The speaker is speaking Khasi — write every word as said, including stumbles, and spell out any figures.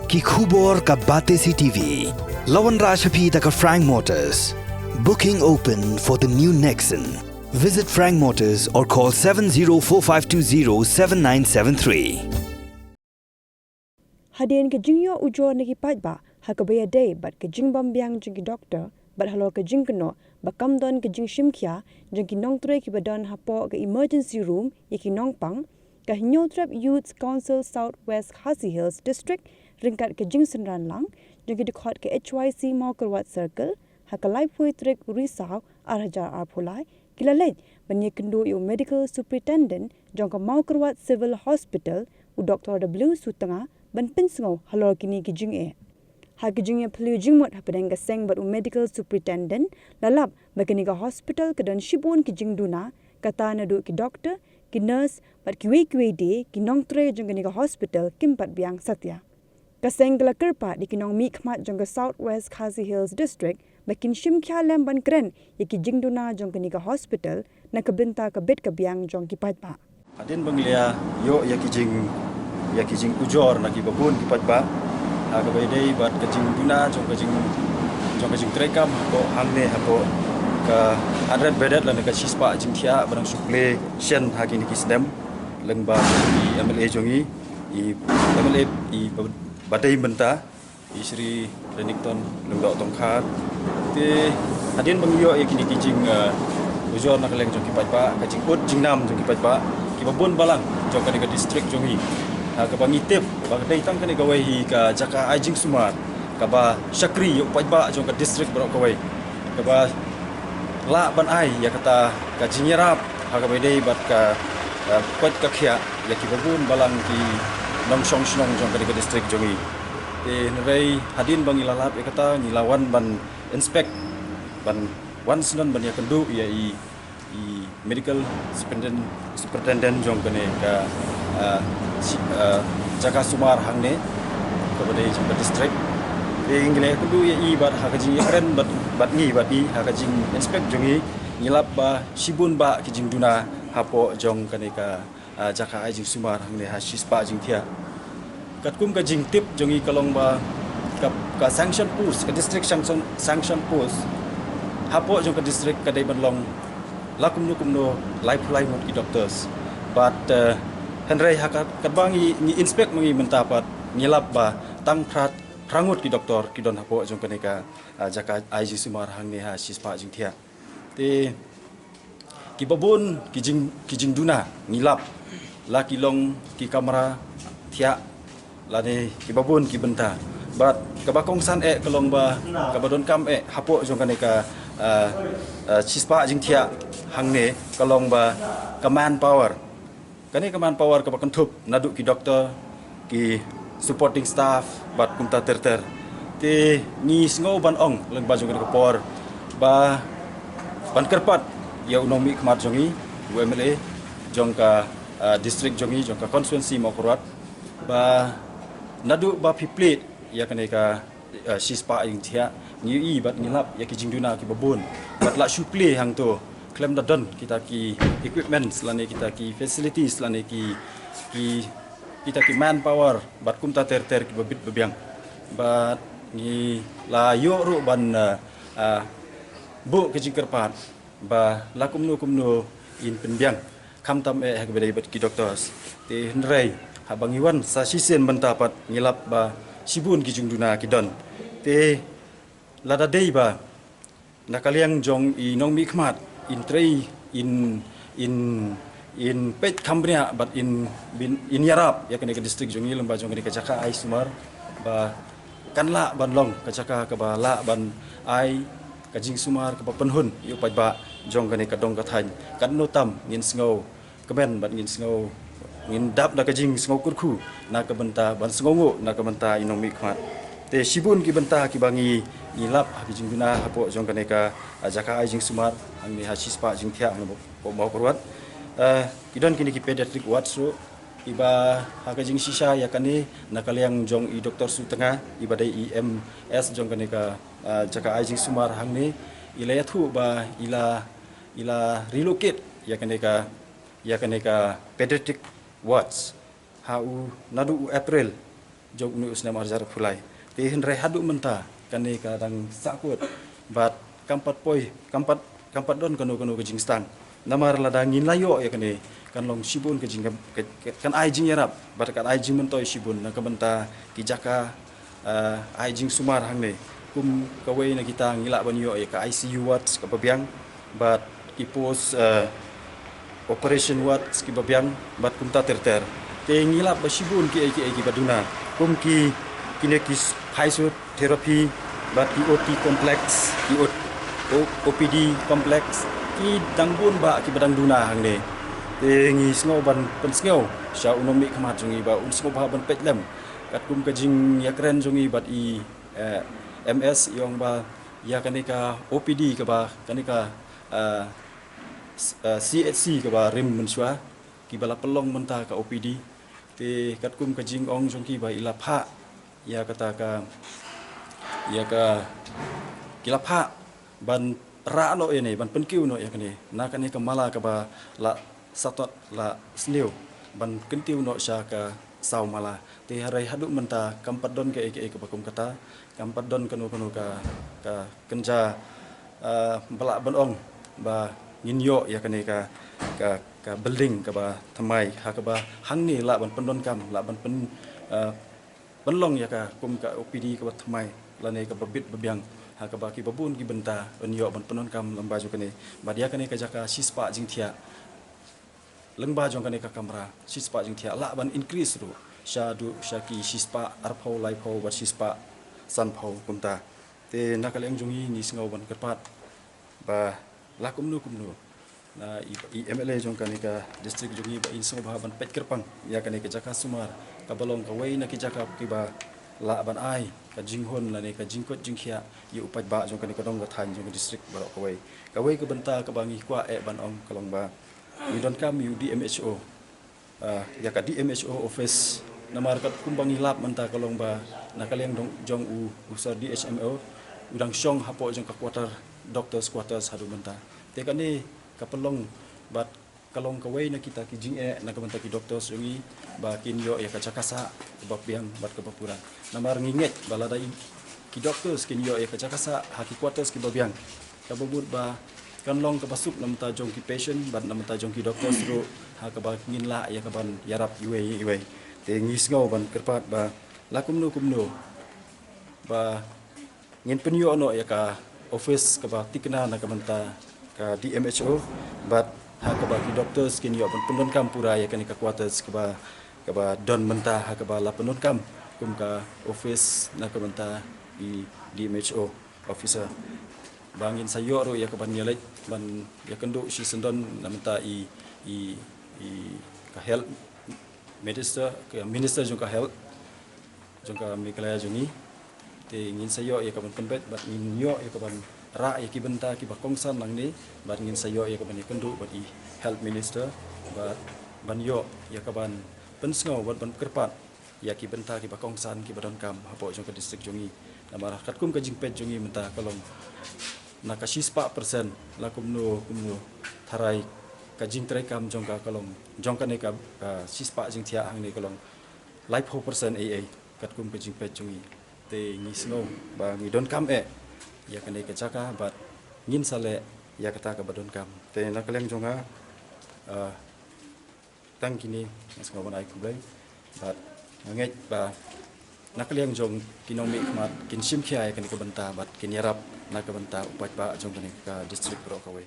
Ki khubor ka Batesi T V. La wanrah sha phi da ka Frank Motors. Booking open for the new Nexon. Visit Frank Motors or call seven zero four five two zero seven nine seven three. Hadien ka jingïoh ujor na ki paidbah ha kaba ïadei bad ka jingbym biang jong ki doktor bad halor ka jingkynnoh ba kam don ka jingshim khia jong ki nongtrei kiba don hapoh ka emergency room ïa ki nongpang, ka Hynñiewtrep Youth Council South West Khasi Hills District ryngkat ka jingsynran lang jong ki dkhot ka H Y C Mawkyrwat Circle ha ka laiphew tarik u Risaw ar hajar arphew lai ki la leit ban ïakynduh ïa u Medical Superintendent jong ka Mawkyrwat Civil Hospital, u Doktor W Sutnga, ban pynsngew halor kine ki jingeh. Ha ka jingïaphylliew jingmut hapdeng ka seng bad u Medical Superintendent, la lap ba kane ka hospital ka don shibun ki jingduna, kata naduh ki doktor, ki nurse bad kiwei kiwei de ki nongtrei jong kane ka hospital kim pat biang satia. Ka seng ka la kyrpad ïa ki nongmihkhmat jong ka South West Khasi Hills District ba kin shim khia lem ban kren ïa ki jingduna jong kane ka hospital na ka bynta ka bit ka biang jong ki paidbah. Hadien ba ngi la ïoh ïa ki jing ïa ki jingujor na kiba bun ki paidbah ha kaba ïadei bad ka jingduna jong ka jing jong ka jingtreikam hapoh hangne hapoh ka hundred bedded lane ka shispah jingthiah ba dang shu plie shen ha kine ki snem lyngba i M L A jong i, i M L A i ba, ba dei mynta, i Shri Renikton Lyngdoh Tongkhar. Te hadien ba ngi ïoh ïa kine ki jing, eh, ujor na ka liang jong ki paidbah, ka jingud jingnam jong ki paidbah kiba bun balang jong kane ka district jong i. Ha kaba ngi tip ba ka dei tang kane kawei hi ka jaka ai jingsumar kaba shakri ïa u paidbah jong ka district baroh kawei. Kaba lah ban ai ïa kata ka jingïarap ha kaba ïadei bad ka, eh, koit ka khiah ïa kiba bun balang ki nongshong shnong jong kane ka district jong i. Te hynrei hadien ba ngi la lap ïa kata ngi la wan ban inspect ban wan sdang ban ïakynduh ïa i, i medical superintendent, superintendent jong kane ka, ah, si, ah, jaka sumar hangne kaba dei jong ka district. Te ngi la ïakynduh ïa i bad ha ka jingïakren bad, bad ngi bad i ha ka jing inspect jong i ngi lap ba shibun bah ki jingduna hapoh jong kane ka, ah, jaka ai jingsumar hangne ha shispah jingthiah. Katkum ka jingtip jong i ka long ba ka, ka sanction post, ka district sanction, sanction post hapoh jong ka district ka dei ban long la kumno kumno laiphew lai ngut ki doctors. Bad, eh, hynrei ha ka, katba ngi, ngi inspect ma ngi mynta pat ngi lap ba tang phra, phra ngut ki doctor ki don hapoh jong kane ka, ah, jaka ai jingsumar hangne ha shispah jingthiah. Te kiba bun ki jing, ki jingduna ngi lap la ki long ki kamra thiah lane kiba bun ki bynta. Bad kaba kongsan eh ka long ba kaba donkam eh hapoh jong kane ka, ah, ah, shispah jingthiah hangne ka long ba ka manpower. Kane ka manpower kaba kynthup naduh ki doctor, ki supporting staff bad kumta ter ter. Te ngi sngew ban ong lyngba jong kane ka por ba ban kyrpad ïa u nongmihkhmat jong i, u M L A jong ka, ah, district jong i, jong ka constituency Mawkyrwat, ba naduh ba phi plie ïa kane ka, eh, shispah jingthiah ngi ïohi bad ngi lap ïa ki jingduna kiba bun bad la shu plie hangto khlem da don kita ki equipments lane kita ki facilities lane ki, ki kita ki manpower bad kumta ter ter kiba bit ba biang. Bad ngi la ïoh ruh ban, eh, eh, buh ki jingkyrpad ba la kumno kumno in pynbiang khamtam eh ha kaba dei bad ki doctors. Te hynrei haba ngi wan sa shisien mynta pat ngi lap ba shibun ki jingduna ki don. Te lada dei ba na ka liang jong i nongmihkhmat in trei in, in, in peit kham bniah bad in, in ïarap ïa kane ka district jong i lyngba jong kane ka jaka ai sumar ba kan lah ban long ka jaka kaba lah ban ai ka jingsumar kaba pynhun ïa u paidbah jong kane ka dong ka thaiñ. Katno tam ngin sngew kmen bad ngin sngew ngin dap da ka jingsngew kyrkhu na ka bynta ban sngewnguh na ka bynta i nongmihkhmat. Te shibun ki bynta kiba ngi, ngi lap ha ki jingduna hapoh jong kane ka, ah, jaka ai jingsumar hangne ha shispah jingthiah hangne hapoh Mawkyrwat. Ah, ki don kine ki pediatric wards ruh iba ha ka jingshisha ïa kane na ka liang jong i Doctor Sutnga iba dei i M S jong kane ka, ah, jaka ai jingsumar hangne i la ïathuh ba i la, i la relocate ïa kane ka, ïa kane ka pediatric wards ha u naduh u April jong une u snem arhajar arphew lai. Te hynrei haduh mynta kane ka dang sahkut bad kam pat poi, kam pat, kam pat don kano kano ka jingstad. Namar lada ngin la ïoh ïa kane, kan long shibun ka jing, ka, ka, kan ai jingïarap bad kan ai jingmyntoi shibun na ka bynta ki jaka, eh, ai jingsumar hangne. Kum kawei na kita ngi lah ban ïoh ïa ka I C U wards kaba biang bad ki post, eh, operation wards kiba biang bad kumta ter ter. Te ngi lap ba shibun kiei kiei kiba duna, kum ki, kine ki physiotherapy bad ki O T complex, ki O-, O-, O P D complex, ki dang bun bah kiba dang duna hangne. Te ngi sngew ban pynsngew sha u nongmihkhmat jong ngi ba un sngewbha ban peit lem katkum ka jingïakren jong ngi bad i, eh, M S, i ong ba ïa kane ka O P D kaba, kane ka, eh, s-, eh, C H C kaba rim mynshuwa, kiba la pynlong mynta ka O P D. Te katkum ka jingong jong ki ba i la phah ïa kata ka, ïa ka, ki la phah ban rah noh ïa ne, ban pynkiew noh ïa kane na kane ka mala kaba la satot, la sniew, ban kyntiew noh sha ka saw mala. Te hynrei haduh mynta kam pat don kaei kaei kaba kum kata, kam pat don kano kano ka, ka kynja, ah, ba lah ban ong ba ngin ïoh ïa kane ka, ka, ka building kaba thymmai, ha kaba hangne lah ban pyndonkam, lah ban pyn, ah, pynlong ïa ka kum ka O P D kaba thymmai lane kaba bit ba biang, ha kaba kiba bun ki bynta yn ïoh ban pyndonkam lyngba jong kane. Bad ïa kane ka jaka shispah jingthiah, lyngba jong kane ka kamra shispah jingthiah lah ban increase ruh sha du, sha ki shispah arphew, laiphew bad shispah sanphew kumta. Te na ka liang jong ngi, ngi sngew ban kyrpad ba la kumno kumno na i, i M L A jong kane ka district jong ngi ba in sngewbha ban peit kyrpang ïa kane ka jaka sumar, kaba long kawei na ki jaka kiba lah ban ai ka jinghun lane ka jingkoit jingkhiah ïa u paidbah jong kane ka dong ka thaiñ jong ka district baroh kawei. Kawei ka bynta kaba ngi kwah eh ban ong ka long ba ngi donkam ïa u D M H O, ah, ïa ka D M H O office. Namar katkum ba ngi lap mynta ka long ba na ka liang dong, jong u, u sir D H M O u dang shong hapoh jong ka quarter, doctors quarters haduh mynta. Te kane ka pynlong bad ka long kawei na kita ki jingeh na ka bynta ki doctors jong ngi ba kin ïoh ïa ka jaka sah kaba biang bad kaba pura. Namar ngi ngeit ba lada i, ki doctors kin ïoh ïa ka jaka sah ha ki quarters kiba biang, kaba mut ba kan long kaba suk na bynta jong ki patient bad na bynta jong ki doctors ruh, ha kaba ngin lah ïa kaban ïarap iwei iwei. Te ngi sngew ban kyrpad ba la kumno kumno ba ngin pynïoh noh ïa ka office kaba thikna na ka bynta ka D M H O, bad ha kaba ki doctors kin ïoh ban pyndonkam pura ïa kane ka quarters kaba, kaba don mynta, ha kaba la pyndonkam kum ka office na ka bynta i D M H O officer. Ba ngin sa ïoh ruh ïa kaban ïaleit ban ïakynduh shisyndon na bynta i, i, i ka health minister, ka minister jong ka health jong ka Meghalaya jong ngi. Te ngin sa ïoh ïa kaban pynbeit bad ngin ïoh ïa kaban rah ïa ki bynta kiba kongsan nangne, bad ngin sa ïoh ïa kaban ïakynduh bad i health minister bad ban ïoh ïa kaban pynsngew bad ban kyrpad ïa ki bynta kiba kongsan kiba donkam hapoh jong ka district jong ngi. Namar katkum ka jingpeit jong ngi mynta ka long na ka shispah percent la kumno kumno tharai ka jingtreikam jong ka, ka long jong kane ka, ka shispah jingthiah hangne ka long laiphew percent ei ei katkum ka jingpeit jong ngi. Te ngi sngew ba ngi donkam eh ïa kane ka jaka bad ngin sa leh ïa kata kaba donkam. Te na ka liang jong nga, ah, tang kine, nga sngew ban ai khublei bad nga ngeit ba na ka liang jong ki nongmihkhmat kin shim khia ïa kane ka bynta bad kin ïarap na ka bynta u paidbah jong kane ka district baroh kawei.